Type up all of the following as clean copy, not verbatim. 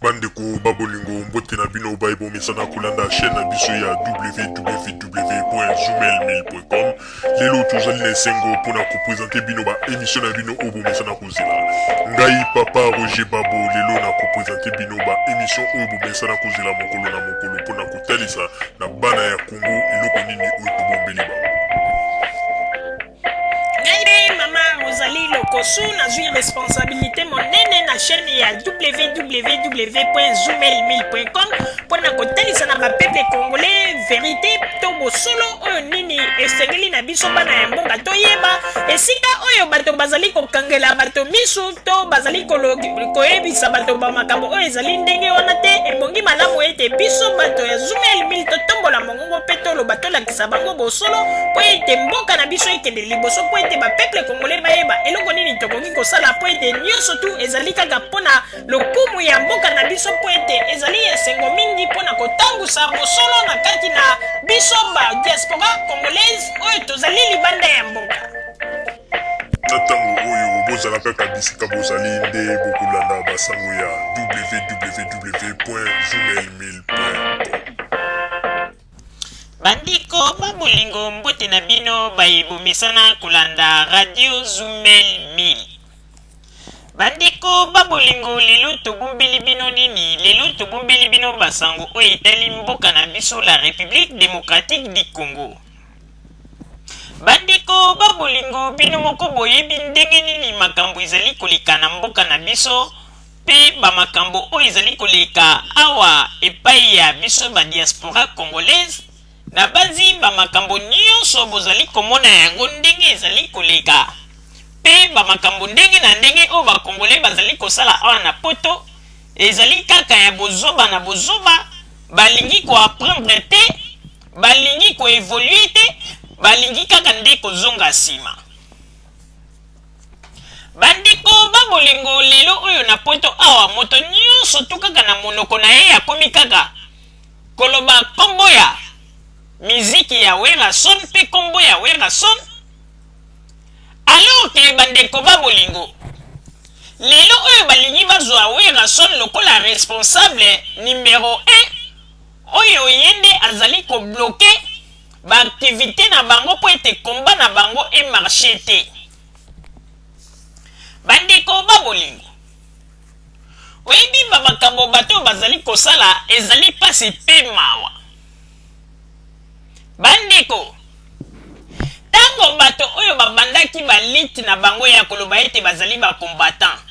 Bandeko ba bolingo, mbote na bino baye bomesana kolanda chaîne na biso ya www.zoomailmail.com. Lelo tozali na esengo mpona kopresente bino ba émission na bino oyo bomesana kozela. Ngai papa Roger Babo lelo na kopresente bino ba émission oyo bomesana kozela mokolo na mokolo mpona kotalisa na bana ya Congo eloko nini oyo tobombeli bango. Ngai mpe mama Rosalie Lokosu nazwi responsabilité monene na chaîne ya www.zoomailmail.com mpo na kotalisa na bapeuple congolais verité to bosolo oyo nini esengeli na biso bana ya mboka toyeba esika oyo bato bazali kokangela bato misu to bazali koyebisa bato bamakambo oyo ezali ndenge wana te. Ebongi malamu ete biso bato ya Zoomail totombola mongongo mpe toloba, tolakisa bango bosolo mpo ete mboka na biso ekende liboso, mpo ete bapeuple congolais bayeba eloko nini tokoki kosala, mpo ete nyonso tu ezali kaka mpo na lokumu ya mboka na biso, mpo ete ezali esengo mingi mpo na kotambusa bosolo na kati na biso ba diaspora congolaise oyo tozali libanda ya mboka. Na ntango oyo bozala kaka bisika bozali nde bokolanda basango ya www.zoomailmail.com. Bandeko ba bolingo, mbote na bino baye bomesana kolanda radio Zumel 1000. Bandeko ba bolingo, lelo tobombeli bino nini? Lelo tobombeli bino basango oyo etali mboka na biso la République démocratique du Congo. Bandeko ba bolingo, bino moko boyebi ndenge nini makambo ezali koleka na mboka na biso mpe ba makambo oyo ezali koleka awa epai ya biso ba diaspora congolaise. Nabanzi ba makambo nyonso bozali komona yango ndenge ezali koleka mpe ba makambo ndenge na ndenge oyo ba congolais bazali kosala awa na poto ezali kaka ya bozoba na bozoba. Balingi ko apprendre te, balingi ko evoluer te, balingi kaka nde kozonga nsima. Bandeko ba bolingo, lelo oyo na poto awa moto nyonso tu kaka na monoko na ye akomi kaka koloba kombo ya miziki ya Werrason mpe kombo ya Werrason, alors que bandeko ba bolingo, lelo oyo balingi bazwa Werrason lokola responsable numero 1 oyo ye nde azali ko bloquer ba activites na bango mpo ete combat na bango e marcher te. Bandeko ba bolingo, oyebi ba makambo bato oyo bazali kosala ezali mpasi mpe mawa. Bandeko, ntango bato oyo babandaki ba lutte na bango ya koloba ete bazali ba combattants,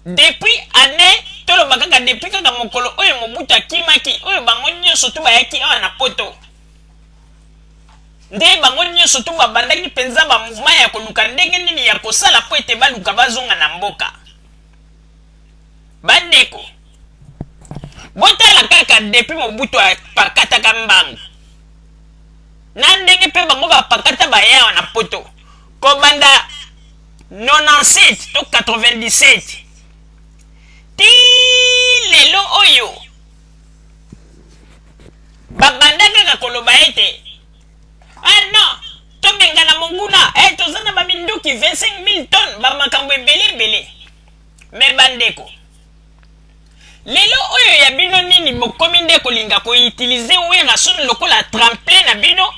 depuis annee toloba kaka depuis kaka mokolo oyo Mobutu akimaki, oyo bango nyonso tu bayaki awa na poto, nde bango nyonso tu babandaki mpenza ba mouvement ya koluka ndenge nini ya kosala mpo ete baluka bazonga na mboka. Bandeko, botala kaka depuis Mobutu apakataka mbangu na ndenge mpe bango bapakata baya awa na poto kobanda 97 to 97 ti lelo oyo, babanda kaka koloba ete ah non, tobengana monguna, eh, toza na baminduki 25 000 tonnes, bamakambo ebele ebele. Me bandeko, lelo oyo ya bino nini bokomi nde kolinga koutilize Werrason lokola tremplin na bino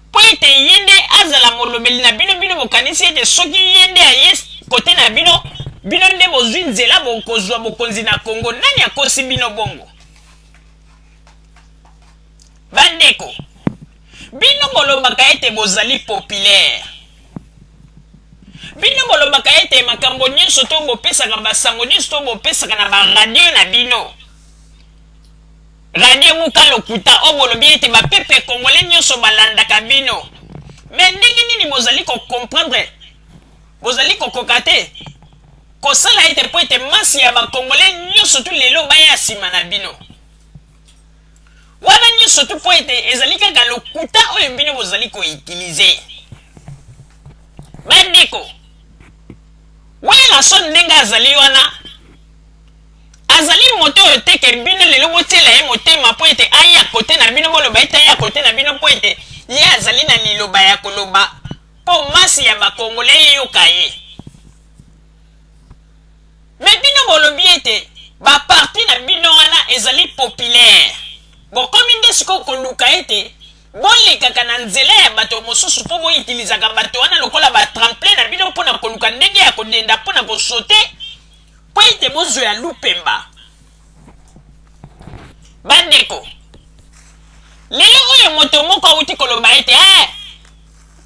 mpo ete ye nde azala molobeli na bino? Bino bokanisi ete soki ye nde aye kote na bino, bino nde bozwi nzela bokozwa bokonzi na Congo? Nani akosi bino bongo? Bandeko, bino bolobaka ete bozali populaire, bino bolobaka ete makambo nyonso to bopesaka, basango nyonso to bopesaka na baradio na bino, radio buka lokuta, oyo bolobi ete bapeuple congolais nyonso balandaka bino, me ndenge nini bozali kocomprendre, bozali kokoka te kosala ete mpo ete masse ya bacongolais nyonso tu lelo baya nsima na bino wana nyonso tu, mpo ete ezali kaka lokuta oyo bino bozali koutilize? Bandeko, Werrason ndenge azali wana, azali moto oyo te ke bino lelo botiela ye motema mpo ete aya kote na bino, boloba ete aya kote na bino mpo ete ye azali na liloba ya koloba mpo masse ya bakongole eyoka ye. Me bino bolobi ete baparti na bino wana ezali populaire. Bokomi nde sikoyo koluka ete bolekaka na nzela ya bato mosusu mpo boitilizaka bato wana lokola ba tremplin na bino mpo na koluka ndenge ya kodenda mpo na kosote mpo ete bozwa ya lupemba. Bandeko, lelo oyo moto moko awuti koloba ete eh,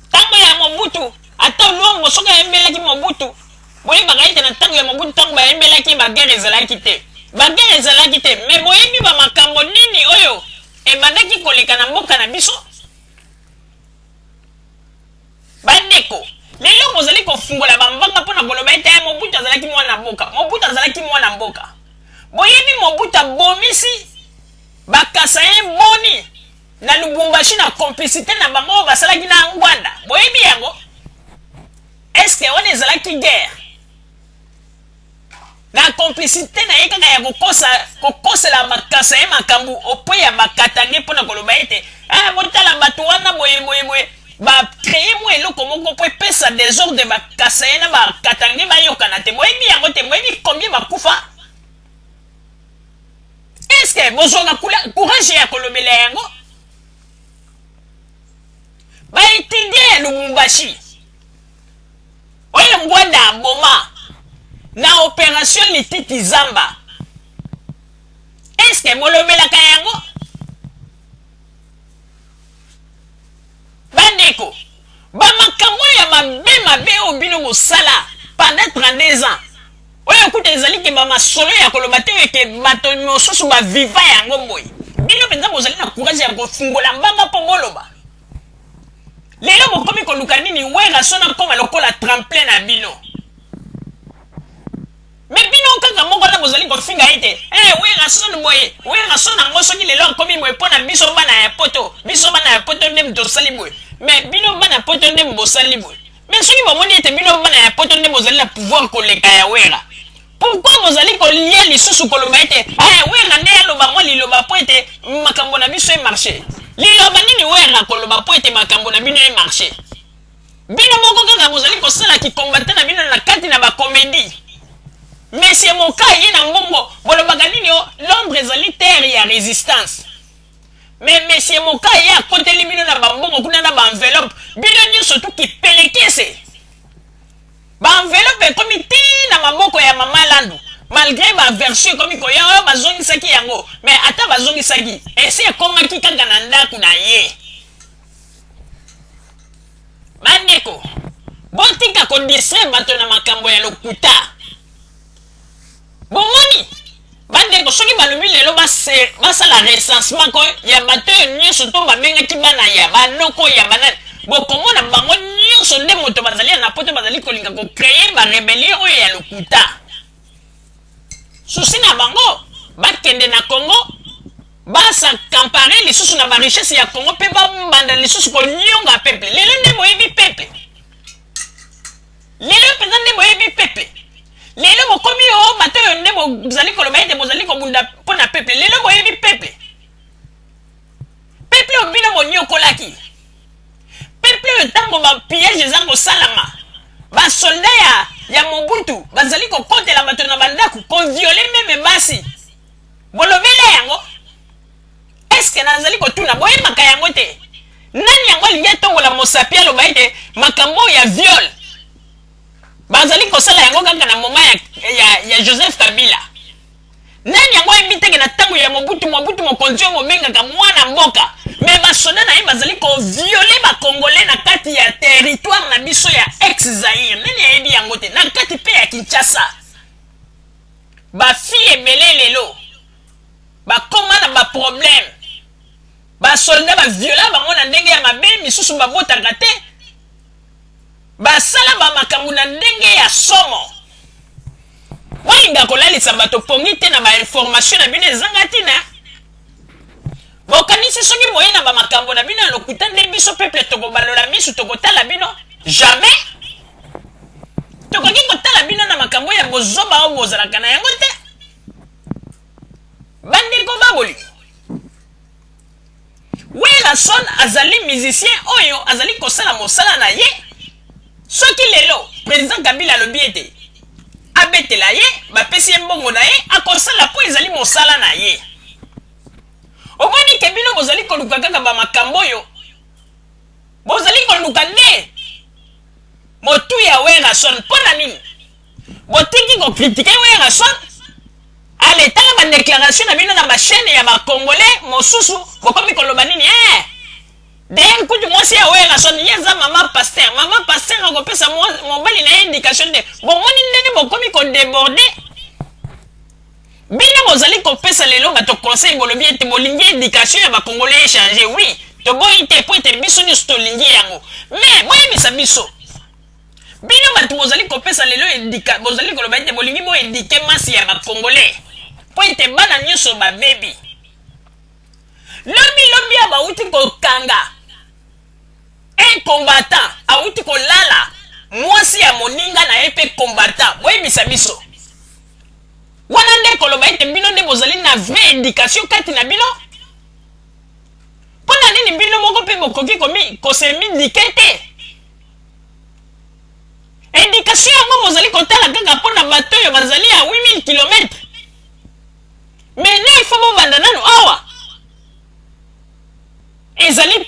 ntango ya Mobutu, ata Luambo soki ayembelaki Mobutu, boyebaka ete na ntango ya Mobutu, ntango bayembelaki ye, baguerre ezalaki te. Baguerre ezalaki te, mais boyebi ba makambo nini oyo ebandaki koleka na mboka na biso? Bandeko, lelo bozali kofungola bambanga mpo na koloba ete eh, Mobutu azalaki mwana mboka. Mobutu azalaki mwana mboka. Boyebi Mobutu abomisi bakasaye boni na Lubumbashi na complicité na bango oyo basalaki na Ngwanda. Boyebi yango? Est-ce que wana ezalaki guerre? Na complicité na ye kaka ya kokosa, kokosela makasa ye makambo auprès ya bakatange mpo na koloba ete ah, botala bato wana boye boye boye, bacreye mwa eloko moko mpo epesa desordre, bakasa ye na bakatange bayokana te. Boyebi yango te? Boyebi combien bakufa? Est-ce que bozwaka courage ya kolobela yango? Baetidie ya Lubumbashi oyo Ngwanda aboma na operation Lititi Zamba, est-ce que bolobelaka yango? Bandeko, bamakambo ya mabe mabe oyo bino bosala pendant 32 ans, oyo kuta ezali ke bamasolo ya koloba te, oyo ke bato mosusu baviva yango boye, bino mpenza bozali na courage ya kofungola mbanga mpo boloba. Lelo bokomi koluka nini? Werrason akoma lokola tremplin na bino. Me bino kaka moko wana bozali kofinga ete eh, Werrason boye, Werrason yango soki lelo akomi boye mpo na biso bana ya poto, biso bana ya poto nde tosali boye. Me bino bana poto nde bosali boye. Me soki bomoni ete bino bana ya poto nde bozali na pouvoir koleka ya Werra, pourquoi bozali kolia lisusu koloba ete eh, Werra nde aloba mwa liloba mpo ete makambo na biso emarche? Liloba nini Werra koloba mpo ete makambo na bino emarche? Bino moko kaka bozali kosala kikombate na bino na kati na bakomedi. Monsieur Moka ye na mbongo, bolobaka nini? O Londres ezali terre ya résistance. Mais Monsieur Moka ye akoteli bino na bambongo kuna na baenveloppe, bino nyonso tu kipelekese. Ba enveloppe ekomi ti na maboko ya mama Landu, malgré ba version ekomi koya oyo bazongisaki yango, mais ata bazongisaki, esi ekomaki kaka na ndako na ye. Bandeko, botika kodistraire bato na makambo ya lokuta. Bomoni bandeko, soki balobi lelo basala recensement ko ya bato oyo nyonso to babengaki bana ya banoko ya banani, bokomona bango nyonso nde moto bazali na poto, bazali kolinga kocreye barebellion oyo ya lokuta. Susi na bango bakende na Congo, basakampare lisusu na barichesse ya Congo mpe babanda lisusu konyonga peuple. Lelo nde boyebi peuple, lelo mpenza nde boyebi peuple. Lelo bokomi o bato oyo nde bozali koloba ete bozali kobunda mpo na peuple. Lelo boyebi peuple, peuple oyo bino bonyokolaki, peuple oyo ntango bapillage eza kosalama, basoldat ya Mobutu bazali kokotela bato na bandako, koviole meme basi. Bolobela yango? Eske nazali kotuna, boyebaka yango te? Nani yango alingi atombola mosapi aloba ete makambo oyo ya viol bazali kosala yango kaka na moma ya Joseph Kabila? Nani yango ayebi teke na ntango ya Mobutu, Mobutu mokonzi oyo bobengaka mwana mboka, me basoda na ye bazali koviole bakongole na kati ya territoire na biso ya ex Zaire? Nani ayebi yango te? Na kati mpe ya Kinshasa, bafille ebele lelo bakoma na baproblème, basoldat baviola bango na ndenge ya mabe, misusu babotaka te, basala bamakambo na ndenge ya somo. Bolinga kolalisa bato pongi te na bainformation na bino ezanga ntina. Bokanisi soki boye na bamakambo na bino ya lokuta nde biso peuple tokobalola misu tokotala bino? Jamais tokoki kotala bino na makambo ya bozoba oyo bozalaka na yango te. Bandeko babolingo, Werrason azali musicien oyo azali kosala mosala na ye. Soki lelo président Kabila alobi ete abetela ye, bapesi ye mbongo na ye, akosala mpo ezali mosala na ye. Omoni ke bino bozali koluka kaka ba makambo oyo bozali koluka nde motu ya Werrason. Mpo na nini botiki ko critiquer Werrason? Ale tala ba declaration na bino na ba chaîne ya ba congolais mosusu, bokomi koloba nini? Eh, d'ailleurs kutu mwasi ya Werrason ye aza mama pasteur, mama pasteur akopesa mobali na ye éducation te. Bomoni ndenge bokomi ko déborder? Bino bozali kopesa lelo bato conseil, bolobi ete bolingi éducation ya bacongolais echanger. Oui, toboyi te, po ete biso nyonso tolingi yango, mais boyebisa biso, bino bato bozali kopesa lelo éduca, bozali koloba ete bolingi boéduquer masse ya bacongolais po ete bana nyonso babebi. Lobi lobi ya bauti kokanga un combattant awuti kolala mwasi ya moninga na ye mpe combattant. Boyebisa biso, wana nde koloba ete bino nde bozali na vraie éducation kati na bino? Mpo na nini bino moko mpe bokoki kos'éduquer te? Éducation yango bozali kotala kaka mpo na bato oyo bazali ya 8000 km, mais nde il faut bobanda nanu awa. Ezali